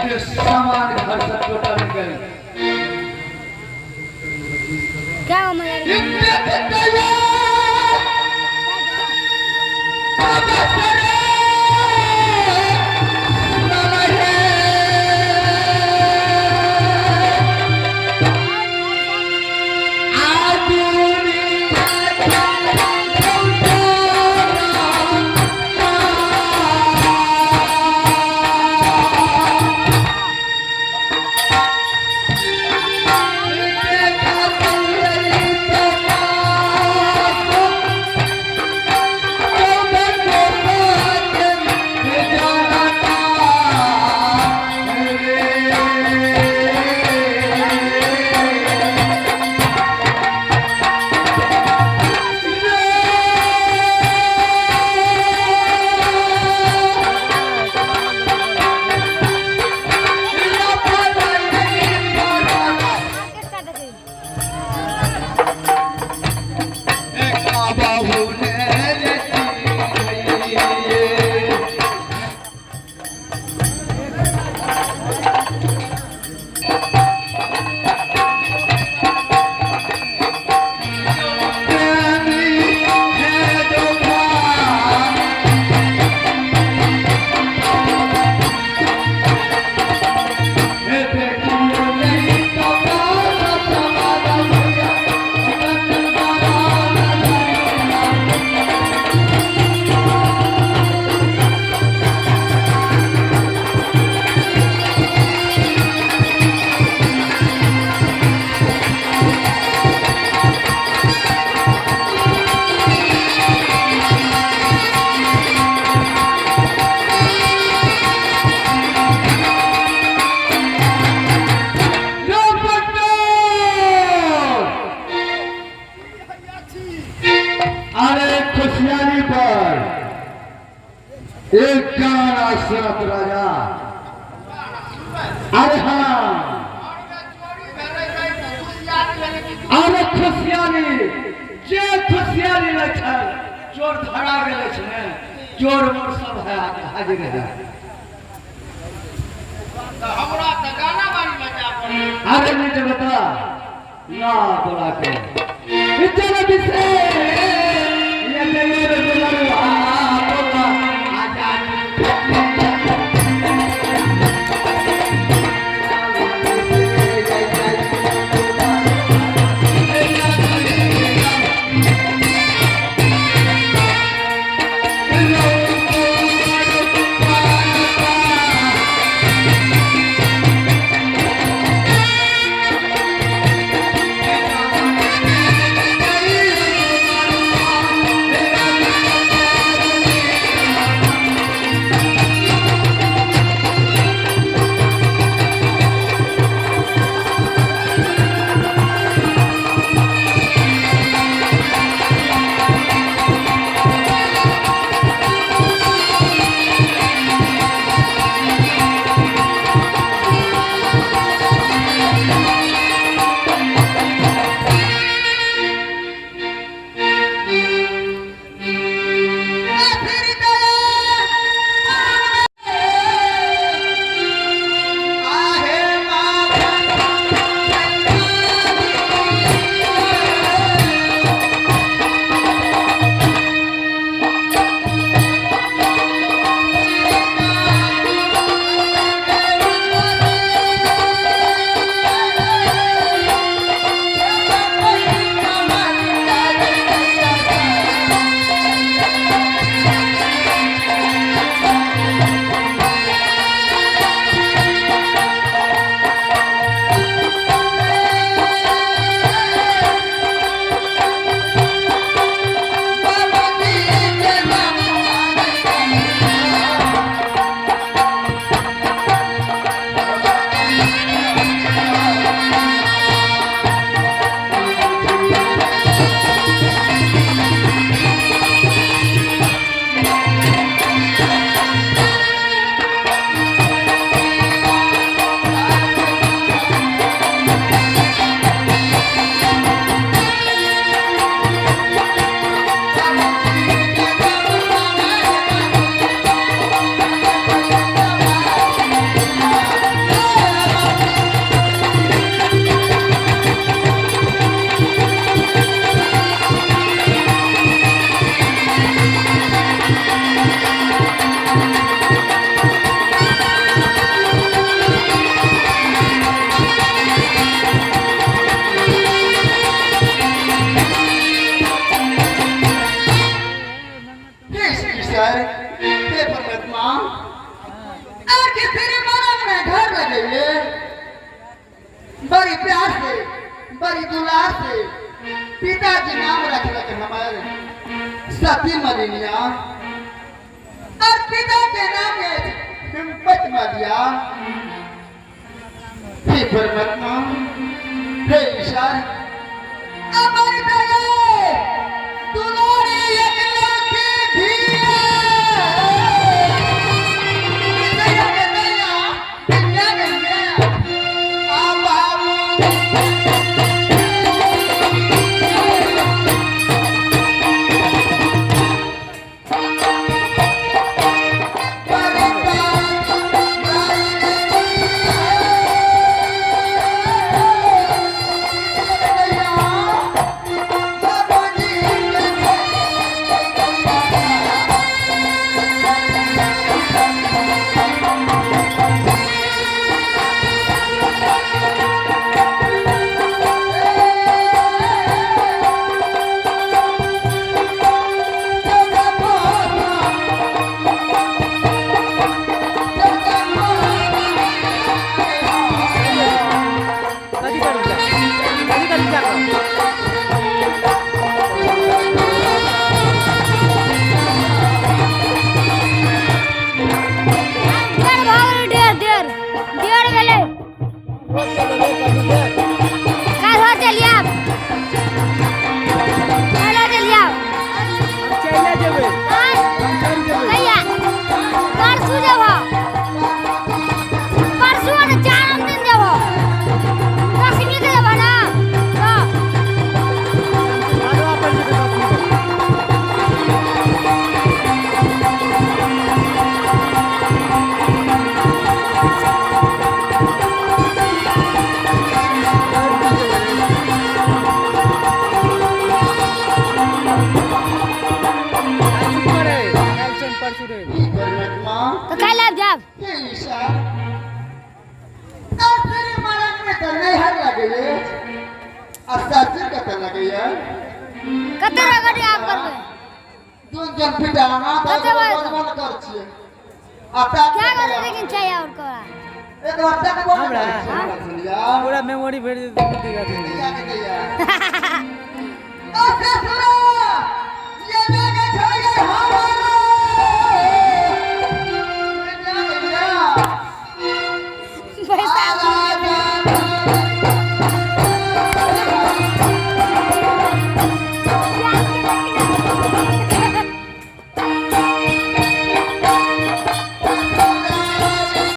के सामान घर से टोटल निकल क्या हो मजा अरे खुशियाली पर एक गाना सुनत राजा। अरे हाँ, अरे खुशियाली जे खुशियाली लै छै, चोर धरा गेलै छै ने, चोर मोर सब है हाजिर है। हमरा तऽ गाना बारी बजा पड़े। अरे नहीं बता ना बोला के इतना बिसे ये तेरे दुलरुआ बोला आजा। मारिया, हे परमात्मा, हे ईश्वर, अमर दया दुलारी एकलौती धिया। दया के दया, दया के दया, आ बाबू। कथी करू जा, कथी करू जा कऽ? देर भऽ गेलै, देर देर देर भेलै। काल्हि चलि आयब, काल्हि चलि आयब। हम चलि जेबै। आँय? हम चलि जेबै। कहिया? परसू जेबह? परसू तऽ चारम दिन जेबह, दसमी के जेबह ने तऽ। भादवा पड़ि जेतै 10 मिनट। काल्हि शुक्र है, काल्हि शनि, परसू रवि। परमात्मा, तऽ काल्हि आबि जायब। हे ईश्वर, असली मरण में तऽ नैहर लगैए आ ससुर कतऽ लगैए? कते रगड़ी आब करबै? दून जन पिटाना। कते बार? बन कर छियै आ ता क्या करबै? लेकिन चाहिए आओर कोरा। एक बार तकबो नहि हमरा? करै छियै हमरा छलिया। पूरा मेमोरी भरि जेतै, दिक्कत नहि। दैया के दैया।